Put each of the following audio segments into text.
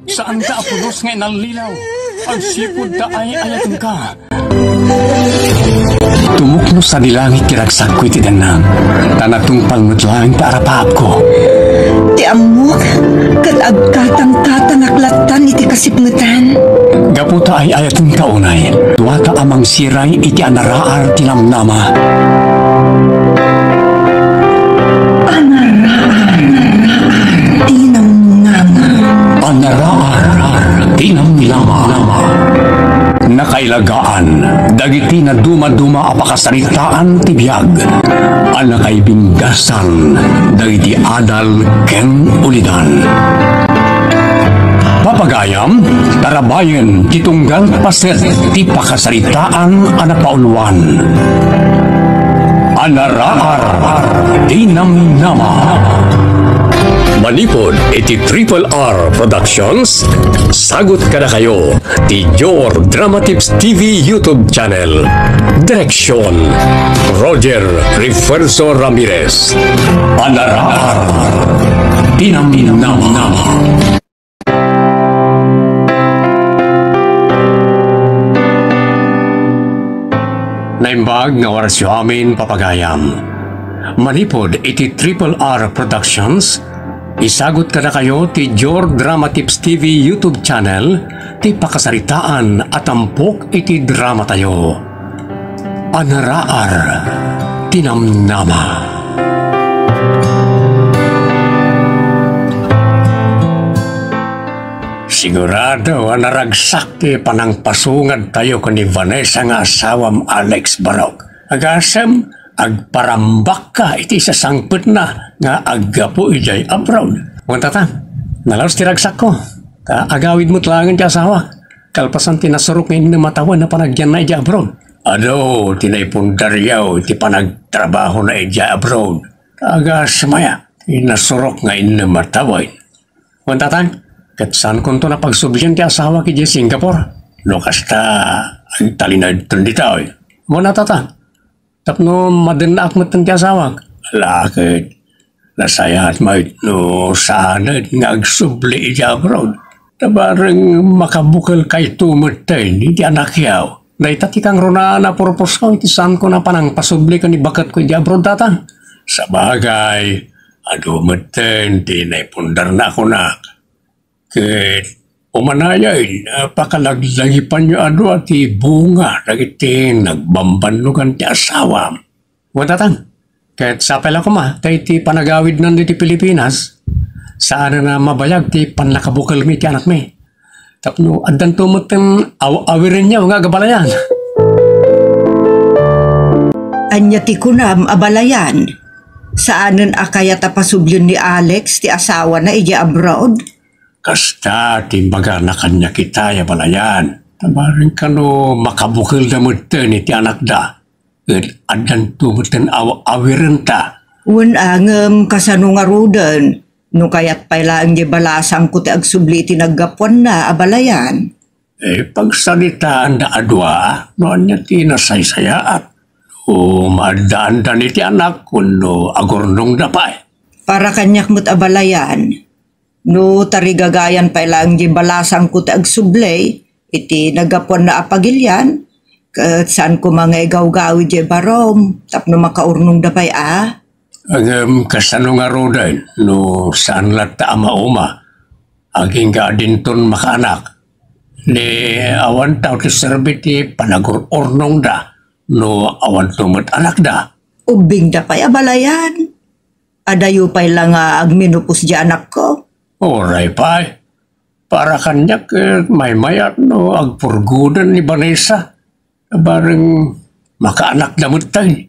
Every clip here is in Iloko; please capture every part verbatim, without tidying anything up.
Saanta a pulos nga inallilaw. Agsipud ta ay-ayatenka. Tumuknos sadi langit ti ragsakko iti dennam, ta natungpal met laeng ti arapaapko. Ti ammok, ket agkatangkatangak lattan iti kasipngetan. Gapu ta ay-ayatenka unay, duata a mangsiray iti anaraar ti namnama. Anaraar ti namnama. Anaraar ti namnama. Nakailagaan dagiti nadumaduma a pakasaritaan ti biag a nakaibinggasan dagiti adal ken ulidan. Papagayam, tarabayen ti tunggal paset ti pakasaritaan a napauluan. Anaraar ti namnama. Manipud iti Triple R Productions, sagut kadakayo ti Your Drama Tips T V YouTube channel. Direksyon, Roger Refuerzo Ramirez. Anaraar ti namnama. Naimbag nga orasyo amin, papagayam. Manipud iti Triple R Productions, isagut kadakayo ti Your Drama Tips T V YouTube channel ti pakasaritaan a tampok iti dramatayo. Anaraar ti namnama. Sigurado a naragsak ti panangpasungadtayo ken ni Vanessa nga asawam, Alex Barok. Agasem, agparambakka iti sasangpetna nga aggapu idiay abroad. Wen, Tatang, nalaus ti ragsakko. Ta agawid met laengen ti asawak. Kalpasan ti nasurok nga innem a tawen a panagyanna idiay abroad. Adu ti naipundaryo iti panagtrabahona idiay abroad. Agasem aya ti nasurok nga innem a tawen. Wen, Tatang, ket saankonton a pagsublian ti asawak idiay Singapore. No kasta, agtalinaedton ditoy. Wen a, Tatang, tapno madennaak metten ti asawak. Ala ket, nasayaat met no saanen nga agsubli idiay abroad. Ta bareng makabukelkayto metten iti anakyo. Dayta ti kangrunaan a purposko iti saanko a panangpasubli ken ni baketko idiay abroad, Tatang. Sabagay, adu metten ti naipundarna a kunak. Ket umanayen, a, pakalaglagipanyo a dua ti bunga dagiti nagbambannogan ti asawam. Wen, Tatang, ket sapay la koma ta iti panagawidnan ditoy Pilipinas, saanen a mabayag ti pannakabukelmi iti anakmi. Tapno addanto metten aw-, awirenyo nga agabalayan. Ania ti kunam, abalayan? Saanen a kayat a pasublien ni Alex ti asawana idiay abroad? Kasta ti imbagana kaniak itay, abalayan. Ta bareng kano makabukelda metten iti anakda, ket addanto metten aw-, awirenta. Wen a, ngem kasano ngaruden? No kayat pay laeng diay balasangko ti agsubli iti naggapuanna, abalayan. Eh, pagsalitaanda a dua, no ania ti nasaysayaat. No maaddaanda iti anak, wenno agurnongda pay. Para kaniak met, abalayan. No tarigagayan pay laeng diay balasangko ti agsubli iti naggapuanna a pagilian, ket saan koma nga igawgawid diay barom tapno makaurnongda pay a. Ngem kasano ngaruden no saan latta a mauma? Agingga a dinton makaanak. Ni awan taw ti serbi ti panagur-urnongda no awanto met anakda. Ubbingda pay, abalayan. Adayo pay la nga agmenopause diay anakko. Uray pay. Para kaniak, eh, maymayat no agpurgoden ni Vanessa. Bareng makaanakda metten.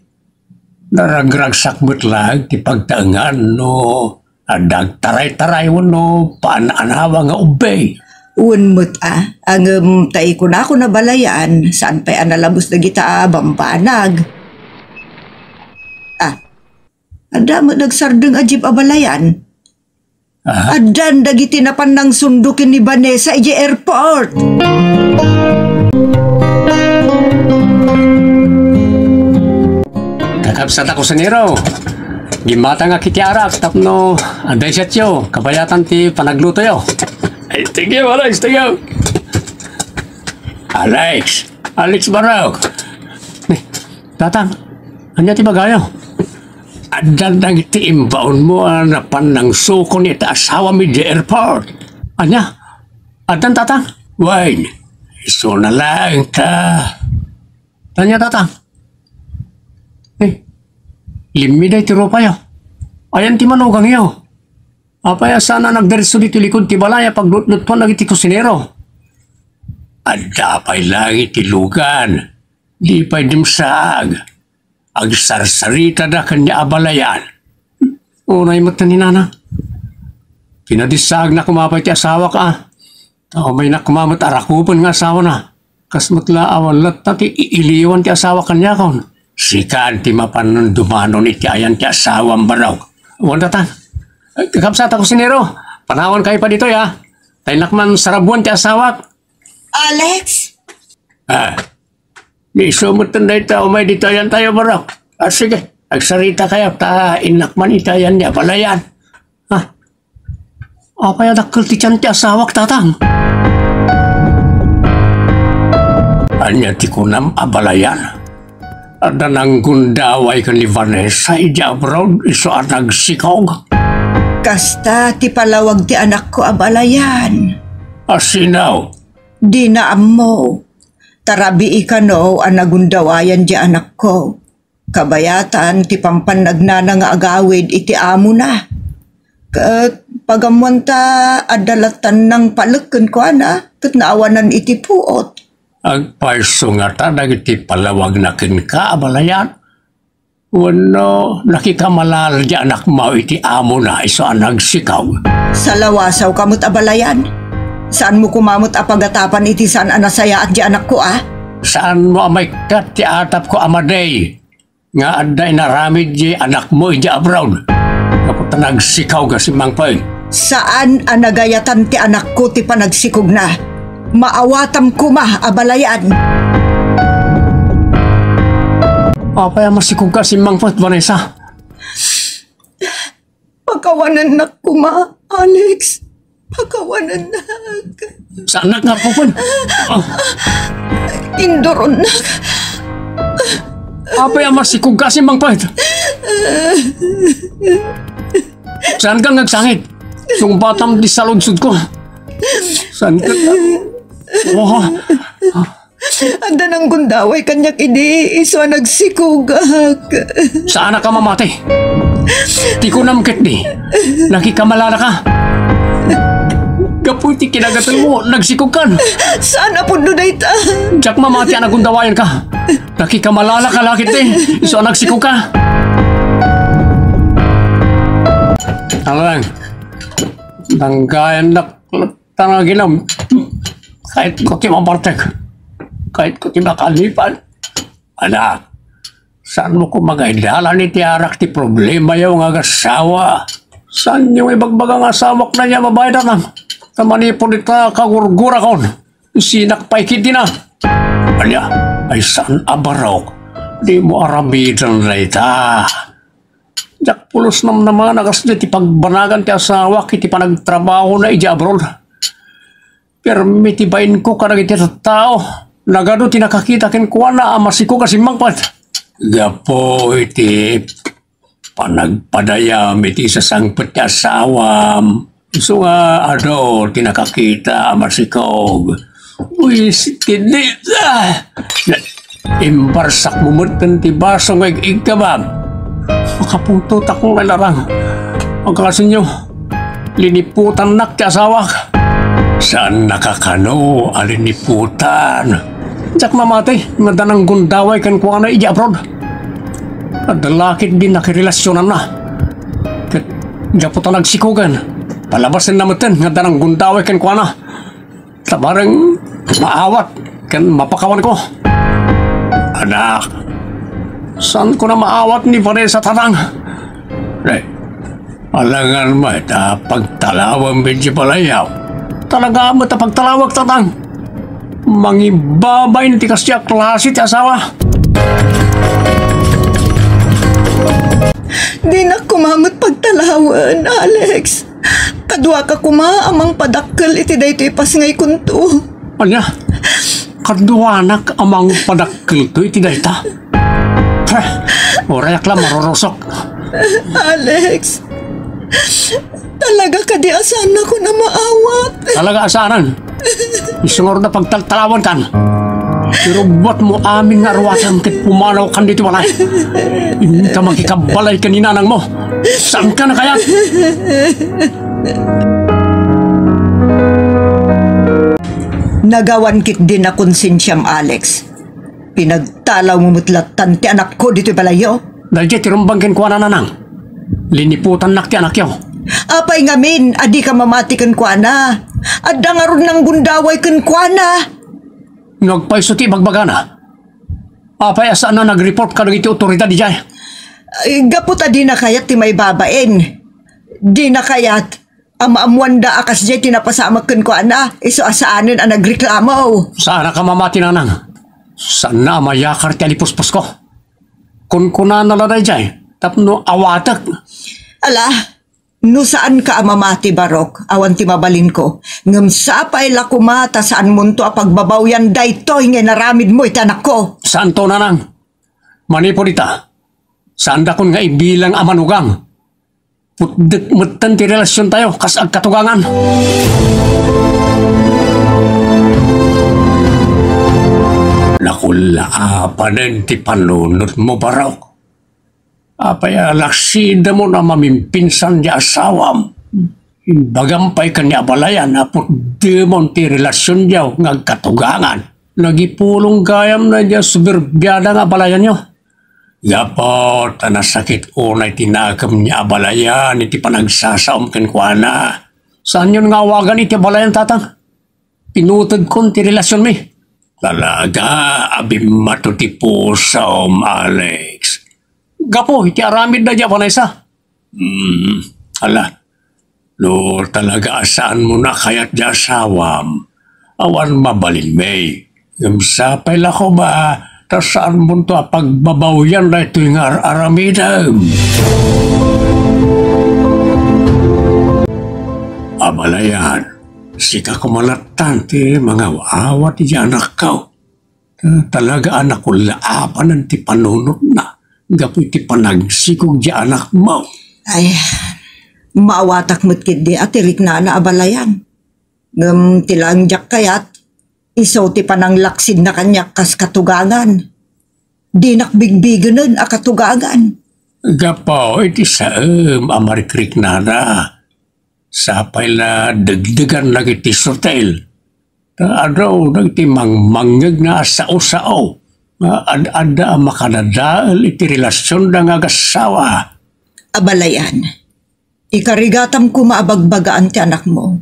Naragragsak met laeng ti pagtaengan no adda agtaraytaray wenno paan-anawa nga ubbing. Wen met a, ngem ta ikunakon, abalayan, saan pay a nalabos dagita a bambanag. Ah, adda met nagsardeng a jeep, abalayan. Ah? Addan dagiti napan nangsundo ken ni Vanessa idiay airport. Kakabsat a kusinero, gimmatangak iti arak tapno adda isetyo, kabayatan ti panaglutoyo. Thank you, Alex. Thank you. Alex. Alex Barok. Eh, Tatang, ania ti bagayo? Addan dagiti imbaonmo a napan nangsukon iti asawam idiay airport. Ania? Addan, Tatang? Wen, isuna laeng ta. Ania, Tatang? Eh, limmi daytoy rupayo. Ayan ti manugangyo. Apay a saan a nagdiretso ditoy likod ti balay a paglutlutuan dagiti kusinero? Adda pay laeng iti lugan. Di pay dimsaag. Agsarsaritada ken ni abalayan. Unay met ni nana. Pinadissaagna koma pay ti asawak a. Ta umayna koma met a rakupen nga asawana. Kas met la awan latta ti iiliwan ti asawa kaniakon. Sikan ti mapan dumanon iti ayan ti asawam, Barok. Wen, Tatang. Ay, kakabsat a kusinero, panawankayo pay ditoy, a. Ta innak man sarabuan ti asawak. Alex? Ah, isu metten dayta, umay ditoy ayantayo, Barok. Ah, sige, agsaritakayo, ta innak man iti ayan ni abalayan. Ah, apay a dakkel ti tian ti asawak, Tatang? Ania ti kunam, abalayan? Adda nanggundaway ken ni Vanessa idiay abroad, isu a nagsikog. Kasta ti palawag ti anakko, abalayan. Asino? Dina ammo. Ta rabii kano a nagundawayan diay anakko. Kabayatan ti pampannagnana nga agawid iti amona. Ket pagammoan ta adda lattan nangpalek kenkuana ket naawanan iti puot. Agpayso ngata dagiti palawagna kenka, abalayan? Wenno nakikamalaala diay anakmo iti amona isu a nagsikog? Salawasawka met, abalayan. Saanmo koma met a pagatapan iti saan a nasayaat diay anakko, a? Saanmo a maikkat ti atapko a madi nga adda inaramid diay anakmo idiay abroad? Gapu ta nagsikog a simmangpet. Saan a nagayatan ti anakko ti panagsikogna. Maawatam koma, abalayan. Apay a masikogka a simmangpet, Vanessa? Pakawanennak koma, Alex. Pakawanennak. Saannak nga arpupen? Ah. Induronnak. Apay a masikogka a simmangpet? Saanka nga agsangit? Sungbatam ti saludsodko. Saanka? Oh. Adda nanggundaway kaniak idi, isu a nagsikogak. Saanka a mamati? Ti kunam ketdi, nakikamalaalaka. Gapu iti kinagatelmo, nagsikogkan. Saan a pudno dayta? Diak mamati a nagundawayanka. Nakikamalaala ka la ketdi, isu a nagsikogka. Alang, nanggayannak. Talaginam, kayatko ti mabartek. Kayatko ti makalipan. Anak, saanmo koma nga idalan iti arak ti problemayo nga agassawa? Saanyo nga ibagbaga nga asawak dayta a babai, Tatang? Ta manipud ita kagurgurakon, isinak pay ketdina. Ania, ay saan a Barok? Dimo aramiden dayta. Diak pulos namnama a kasdi ti pagbanagan ti asawak iti panagtrabahona idiay abroad. Permi ti bainko kadagiti tattao. Nagadu ti nakakita kenkuana a masikog a simmangpet. Gapu iti panagpadayam iti sasangpet ti asawam. Isu nga adu ti nakakita a masikog. Buisit ketdi. Ah! Imbarsakmo met ken ti baso nga ig-iggabam. Makapuntotak nga ilarang. Agkasinyo, liniputannak ti asawak. Saannaka kano a liniputan. Diak mamati nga adda nanggundaway kenkuana idiay abroad. Adda la ketdi nakirelasionanna. Ket gapu ta nagsikogen, palabasenna metten nga adda nanggundaway kenkuana. Ta bareng maawat ken mapakawanko. Anak, saanko a maawat ni Vanessa, Tatang. Eh, alangan met a pagtalawem idiay balayyo. Talaga met a pagtalawek, Tatang. Mangibabain ti kasdiay a klase ti asawa. Dinak koma met pagtalawen, Alex. Kaduaka koma a mangpadakkel iti daytoy pasngaykonto. Ania? Kaduanak a mangpadakkelto iti dayta? Heh, urayak la marurusok. Alex, talaga kadi a saannakon a maawat? Talaga a saanen. Isu ngarud a pagtaltalawankan. Irubbuatmo amin nga aruatem ket pumanawkan ditoy balay. Inka makikabbalay ken ni nanangmo. Saanka a kayat? Nagawan ketdin a konsensiam, Alex. Pinagtalawmo met lattan ti anakko ditoy balayyo. Daydiay ti rumbeng kenkuana, nanang. Liniputannak ti anakyo. Apay ngamin a dika mamati kenkuana? Adda ngarud nanggundaway kenkuana. No agpayso ti ibagbagana, apay a saan a nag-report kadagiti otoridad idiay? Ay, gapu ta dina kayat ti maibabain. Dina kayat a maammoanda a kasdiay ti napasamak kenkuana, isu a saanen a nagreklamo. Saanka a mamati, nanang. Saanna a mayakar ti alipuspusko. Kunkunana la daydiay tapno awatek. Ala, no saanka a mamati, Barok, awan ti mabalinko. Ngem sapay la koma ta saanmonto a pagbabawyan daytoy nga inaramidmo iti anakko. Saanto, nanang. Manipud ita, saandakon nga ibilang a manugang. Putdek metten ti relasiontayo kas agkatugangan. Nakullaapanen ti panunotmo, Barok. Apay a laksidamon a mamimpinsan ti asawam? Imbagam pay ken ni abalayan a putdemon ti relasionyo nga agkatugangan. Nagipulong gayam daydiay a suberbiada nga abalayanyo. Gapu ta nasakit unay ti nakem ni abalayan iti panagsasaom kenkuana. Saanyon nga awagan iti abalayan, tatang? Pinutegkon ti relasionmi. Talaga a bimmato ti pusom, Alex. Gapu iti aramid daydiay a Vanessa. Hmm, ala, no talaga a saanmo a kayat ti asawam, awan mabalinmi. Ngem sapay la koma ta saanmonto a pagbabawyan daytoy nga ar-aramidem. Abalayan, sika koma lattan ti mangaw-awat iti anakko. Ta-, talaga a nakullaapanen ti panunotna gapu iti panagsikog ti anakmo. Ay, maawatak met ketdi a ti riknana, abalayan. Ngem ti laeng diak kayat, isu ti pananglaksidna kaniak kas katugangan. Dinak bigbigenen a katugangan. Gapu iti saem a marikriknana, sapay la degdegan dagiti sutel. Ta adu dagiti mangmangngegna a sao-sao nga ad-adda a makadadael iti relasionda nga agassawa. Abalayan, ikarigatam koma a bagbagaan ti anakmo.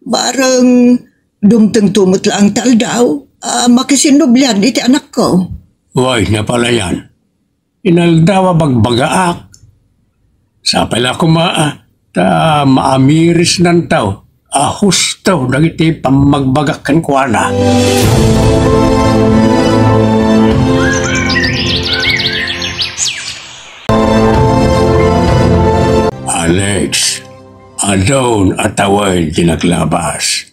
Bareng dumtengto met laeng ti aldaw a makisinnublian iti anakko. Way, ni abalayan. Inaldaw a bagbagaak. Sapay la koma, ah, ta maamirisnanto a husto dagiti pammagbagak kenkuana. Alex, adun a tawen ti naglabas.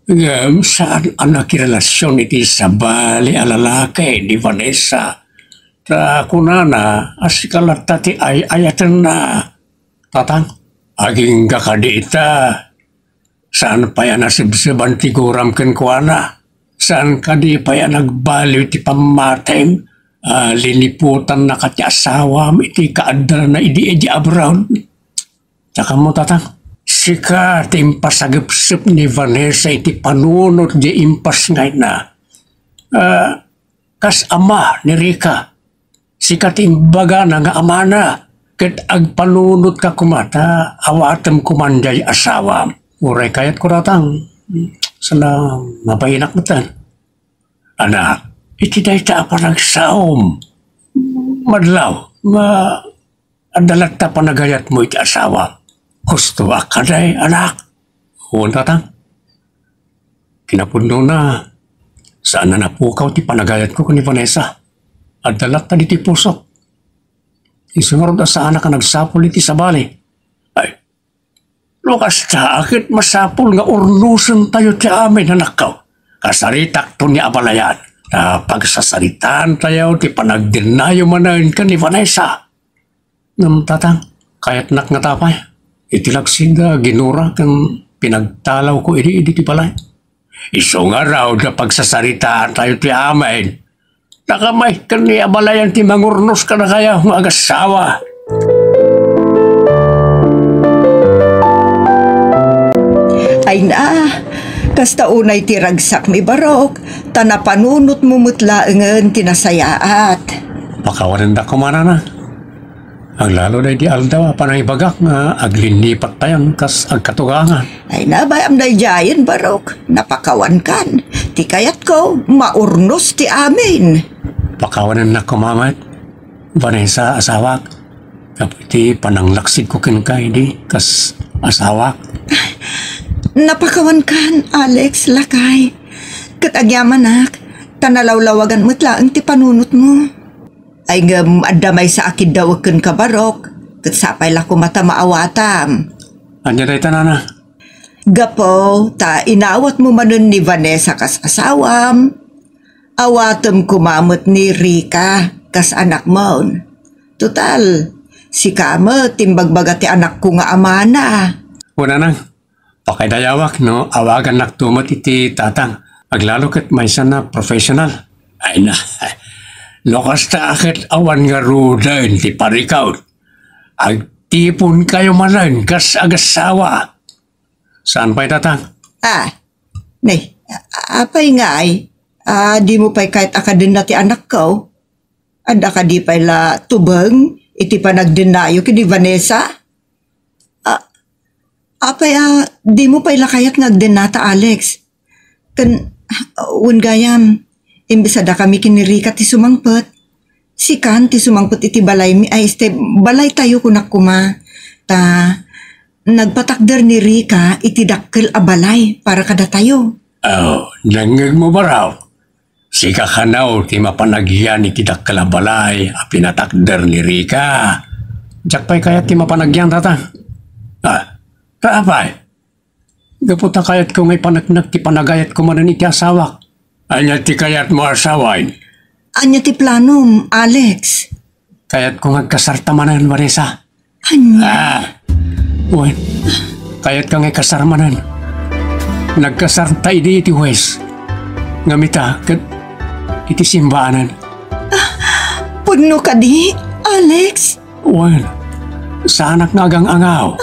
Ngem saan a nakirelasion iti sabali a lalaki ni Vanessa. Ta kunana a sika latta ti ay-ayatenna. Tatang, agingga kadi ita. Saan pay a nasebseban ti guram kenkuana. Saan kadi pay a nagbaliw ti pammatim a liniputannaka ti asawam iti kaaddananna idi idiay abroad. Saka mo, tatang, sika ti impasagepsep ni Vanessa iti panunot di impasngayna. Ah, kas ama ni Rica, sika ti imbagana nga amana, ket agpanunotka koma ta awatem koman diay asawam. Uray kayatko, tatang, sana mabayinak metten. Anak, iti dayta a panagsaom, madlaw, nga adda latta panagayatmo iti asawa. Husto a kadi, anak. Wen, tatang. Kinapudnona, saan a napukaw ti panagayatko ken ni Vanessa. Adda latta ditoy pusok. Isu ngarud a saanak a nagsapul iti sabali. Ay, No kasta, a ket masapul nga urnosentayo ti amin, anakko. Kasaritakto ni abalayan. Ta pagsasaritaantayo ti panagdennayo manen ken ni Vanessa. Ngem, tatang, kayatnak ngata pay. Iti laksid a ginura ken pinagtalawko idi, idi ti balay. Isu ngarud a pagsasaritaantayo ti amin. Nakamay ken ni abalayan ti mangurnos kadakayo nga agassawa. Ay na, kasta unay ti ragsakmi, Barok, ta napanunotmo met laengen ti nasayaat. Pakawanendak koma, nana. Aglalo daydi aldaw a panangibagak nga aglinipattayon kas agkatugangan. Ay na, bay-am daydiayen, Barok. Napakawankan. Ti kayatko, maurnos ti amin. Pakawanennak koma met, Vanessa, asawak. Gapu iti pananglaksidko kenka idi kas asawak. Napakawankan, Alex, lakay. Ket agyamanak, ta nalawlawagan met laeng ti panunotmo. Ay ngem, adda maysa a kiddawek kenka, Barok, ket sapay la koma ta maawatam. Ania dayta, nana? Gapu ta inawatmo manen ni Vanessa kas asawam, awatem koma met ni Rica kas anakmon. Total, sika met ti imbagbaga ti anakko nga amana. Wen, nanang, pakaidayawak no awagannakto met iti tatang. Aglalo ket maysa a professional. Ay na, no kasta a ket awan ngaruden ti parikut. Agtiponkayo manen kas agassawa. Saan pay, tatang? Ah, ne, a-, apay ngay? Ah, dimo pay kayat a kadenna ti anakko? Adda kadi pay la tubeng iti panagdennayo ken ni Vanessa? Ah, apay a dimo pay la kayat nga agdennata, Alex? Ken, ah, wen gayam, imbes a dakami ken ni Rica ti sumangpet, sikan ti sumangpet iti balaymi, ay, este, balaytayo, kunak koma. Ta nagpatakder ni Rica iti dakkel a balay para kadatayo. Oh, nangngegmo, Barok? Sika kano ti mapan agyan iti dakkel a balay a pinatakder ni Rica. Diak pay kayat ti mapan agyan, tatang. Ah, ta apay? Gapu ta kayatko nga ipaneknek ti panagayatko manen iti asawak. Ania ti kayatmo a sawen? Ania ti planom, Alex? Kayatko nga agkasarta manen, Vanessa. Ania? Ah, wen, kayatka nga ikasar manen. Nagkasarta idi iti huwes. Ngem ita, ket iti simbaanan. Pudno kadi, Alex? Wen, saanak nga agang-angaw.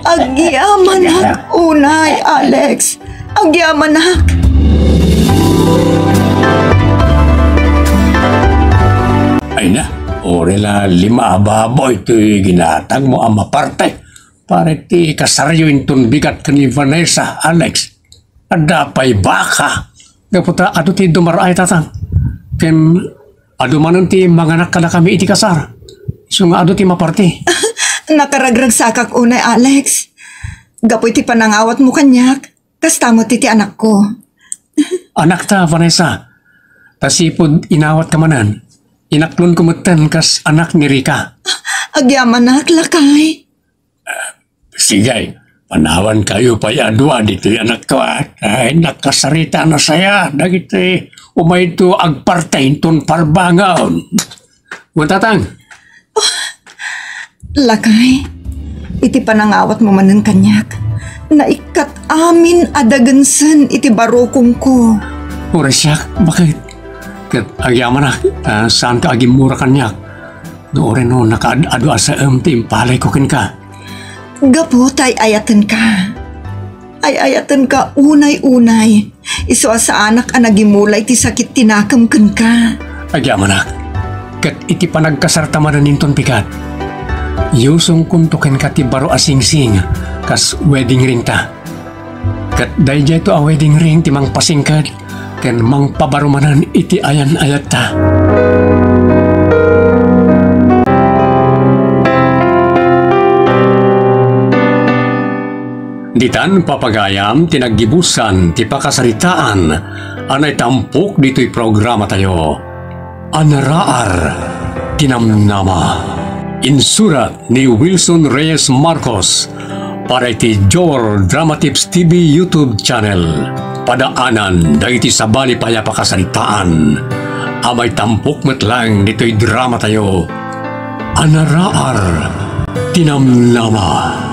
Agyamanak unay, Alex. Agyamanak. Ay na, uray la lima a baboy ti ginatagmo a maparte para iti kasaryo inton bigat ken ni Vanessa, Alex. Adda pay baka. Gapu ta adu ti dumaraay, tatang. Ken adu manen ti manganak kadakami iti kasar. Isu nga adu ti maparti. Nakaragragsakak unay, Alex. Gapu iti panangawatmo kaniak, kasta met iti anakko. Anakta, Vanessa. Ta sipud inawatka manen, inaklonko metten kas anak ni Rica. Agyamanak, lakay. Sige, panawankayo pay a dua ditoy anakko, a. Ay, nakasarita a nasayaat dagiti umayto agparti inton parbangon. Wen, tatang. Lakay, iti panangawatmo manen kaniak, naikkat amin a dagensen iti barukongko. Uray siak, baket? Ket agyamanak, a, saanka agimmura kaniak. No uray no nakaad-adu a saem ti impalayko kenka. Gapu ta ay-ayatenka. Ay-ayatenka unay-unay. Isu a saanak a nagimula iti sakit ti nakem kenka. Agyamanak, ket iti panagkasarta manen inton bigat, yusongkonto kenka ti baro a singsing kas wedding ringta. Ket daydiayto a wedding ring ti mangpasingked ken mangpabaro manen iti ayan-ayatta. Ditan, papagayam, ti naggibusan ti pakasaritaan a naitampok ditoy programatayo. Anaraar ti Namnama. Insurat ni Wilson Reyes Marcos. Para iti Jor Drama Tips T V YouTube channel, padaanan dagiti sabali pay a pakasaritaan a maitampok met laeng ditoy dramatayo a Naraar ti Namnama.